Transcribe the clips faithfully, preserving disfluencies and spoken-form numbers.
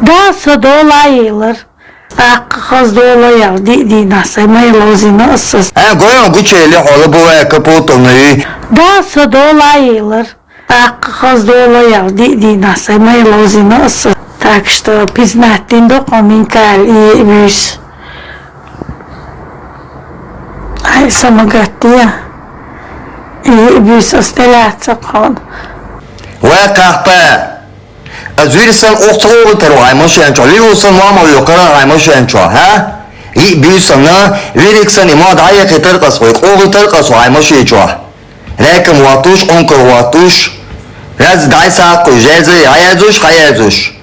Да, со дола елар. ТӀаккха хаза дола ял, диъ дийнахьа сай май ловзийна аса. Э, гой хьона гучаяле хьо, Лобовая Капутовна, юй. Да, со дола елар. ТӀаккха хаза дола ял, диъ дийнахьа сай май ловзийна аса. Так что пизнать дина ду-кх хьо, Минкаил, и буьйса. Ай, са ма гатде. И буьйса аса тӀелаьцар-кх хьона. Вай кхахьпа! Аз вири санна укх ца къугӀийтар хьо хьай машен чу, вири санна ма вуьйхар хьай машен чу, хӀа? Йиъ буьйса санна, вири санна и мо дӀаяхийтар-кх аз хьо, къугӀийтар-кх аз хьо хьай машен чу. Рекам воттуш, Ӏункар воттуш, раьза дӀасаккхуш, жеза хьаязуш, хьаязуш.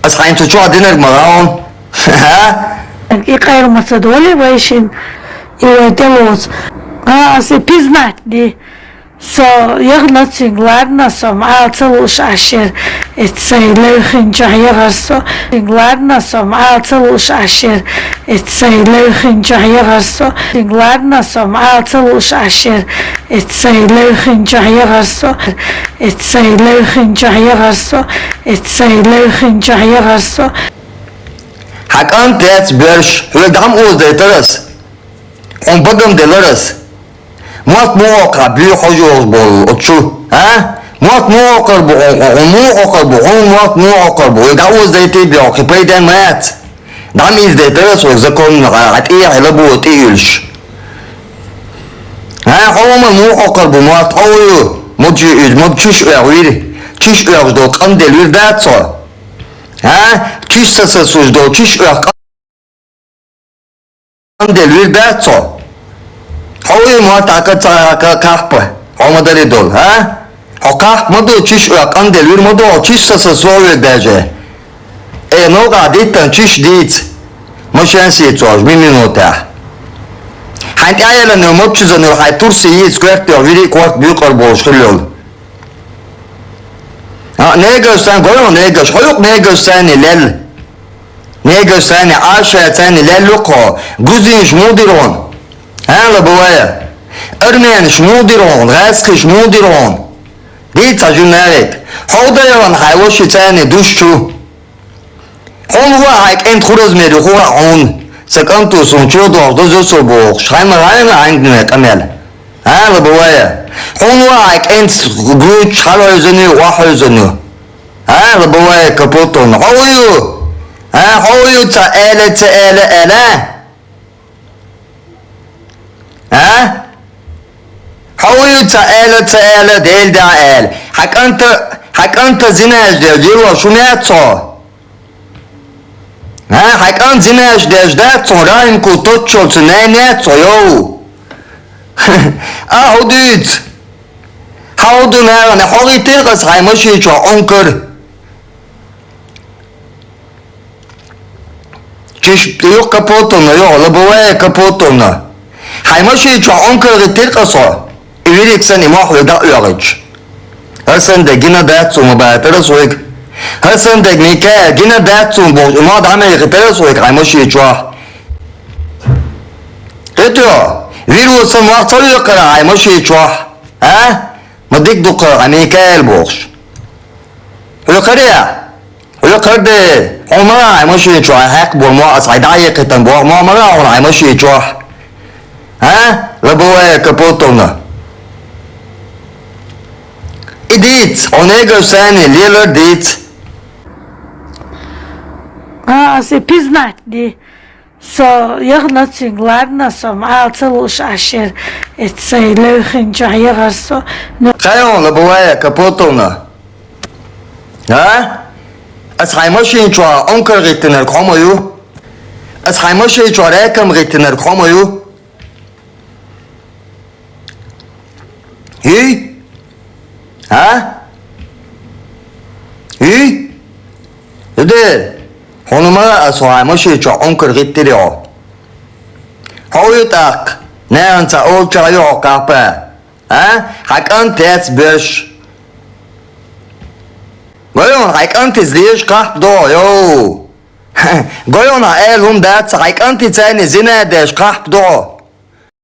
Аз хьайна цу чу динарг ма вац хьона. ХӀа? И къайла ма ца долий вай шин, и вай тӀелоцу. А, аса пизнать ди. Со яхана цуьнга, ладно, со ма ала ца лууш Ӏаш яра, эццай левхин чохь яхара со. Цуьнга, ладно, со ма ала ца лууш Ӏаш яра, эццай левхин чохь яхара со. Цуьнга, ладно, со ма ала ца лууш Ӏаш яра, эццай левхин чохь яхара со. Эццай левхин чохь яхара со. Эццай левхин чохь яхара со. Хьан кӀант дац боьрша, хьоьга дӀа ма озадайтар ас. Хьуна бага ма делар ас. Мотт муха кхаьббу хьо, хьожа йолуш болу оцу чу, а? Мотт муха кхаьббу хьуна, хьуна муха кхаьббу, хьуна мотт муха кхаьббу? Вай дӀаозадайтий боху, кхин пайда ма яц. ДӀа ма изадайтар ас вайга законна, хьан тӀехь лабо тӀе а юьллуш. А, хьо ма муха кхаьббу мотт, хьо ву ю? Модж ю иза, модж чуьш оьху вира? Чуьш оьхуш долу кӀант делла вир дац хьо? А? Чуьш са сацош долу, чуьш оьху кӀант делла вир дац хьо? Хьо вуй, мотт хьаьжча ца кхахьпа, хьо ма дарий долу, а? Хьо кхахьпа ма ду, чуьш оьху кӀант делла вир ма ду хьо, чуьш са сацо вир даже. Э, новкъахь диттан чуьш дийца. Машен сийца хьожа, ми минотехь. Хьайн тӀаьхьа яланал модж чу занал хьайн турси йийца коьртехь вири а корта буькъур болуш хила йолу. А, негаш санна, гой хьо негаш, хьо ю-кх негаш санна лелла. Негаш санна, Ӏаша санна лелла ю-кх хьо. Грузинаш муха дира хьуна? А, Лобовая? Арменаш муха дира хьуна? ГӀаьскхиш муха дира хьуна? Дийца хьан жимма нагӀе. Хьо дан йогӀу хьайн ваша санна душ чу. Хьуна ву хьайн кӀентан хӀун размер ю, хӀун хаьа хьуна? Сан кӀанто суна чу дохуш дозо со бохуш. Хьайн ма хьайна хьайна къамел. А, Лобовая? Хьуна ву хьайн кӀентан грудаш хьалхьевзина ю, охьахьевзина ю? А, Лобовая Капутовна, хьо ву ю? А, хьо ву ю, ца ала, ца ала, ала? А? Хьо ву ю, ца ала, ца ала, Дела дӀа ала? Хьан кӀанта, хьан кӀанта зинаш деш, дилла шу ма яц хьо? А, хьан кӀант зинаш деш дац хьуна, Рахьимку тотчолцу нана яц хьо, йоу? А, хьо дуьйцу? Хьо ду нагӀана, хьо гӀиттира-кх ас хьайн машен чохь Ӏункар? Чуьш ю-кх Капутовна, ю-кх, Лобовая Капутовна. Хьайн машен чохь Ӏункар гӀиттира-кх ас хьо, и вириг санна и мохь вега а оьгӀуьйтуш. ХӀара санна дерг гина дац суна ма баьхьира ас вайга. ХӀара санна дерг, Микаил, гина дац суна бохуш, и мохь дӀа ма гӀиттира ас вайга хьайн машен чохь. ГӀитто, вир ву сан мохь ца векхара хьайн машен чохь, а? Ма дика ду-кх хьан, Микаил, бохуш. Хьоькхарий? Хьоькхар де, хьуна ма хаьа хьайн машен чохь хьаькхна болу мохь, аса хьайн дӀа а яхийтина боху мохь ма хаьа хьуна хьайн машен чохь? А, Лобовая Капутовна? И дийца, хьо негаш санна лелар дийца. А, аса пизнать ди. Со яхана цуьнга, ладно, со ма ала ца лууш Ӏаш яра, эццай левхин чохь яхара со. Ну, кхайолла, Лобовая Капутовна. А? Ас хьайн машен чохь Ӏункар гӀиттинарг хьо ма ю? Ас хьайн машен чохь рекам гӀиттинарг хьо ма ю? Юй? А? Юй? Юде, хьуна ма хаьа ас хьайн машен чохь Ӏункар гӀиттирий хьо? Хьо ю тӀаккха, нахана ца олучохь ю хьо кхахьпа? А? Хьан кӀант дац боьрша? Гой хьуна, хьайн кӀантаца дезаш кхахьпа ду хьо, йоу! Гой хьуна, хьан ала хӀума дац, хьайн кӀантаца зина деш кхахьпа ду хьо.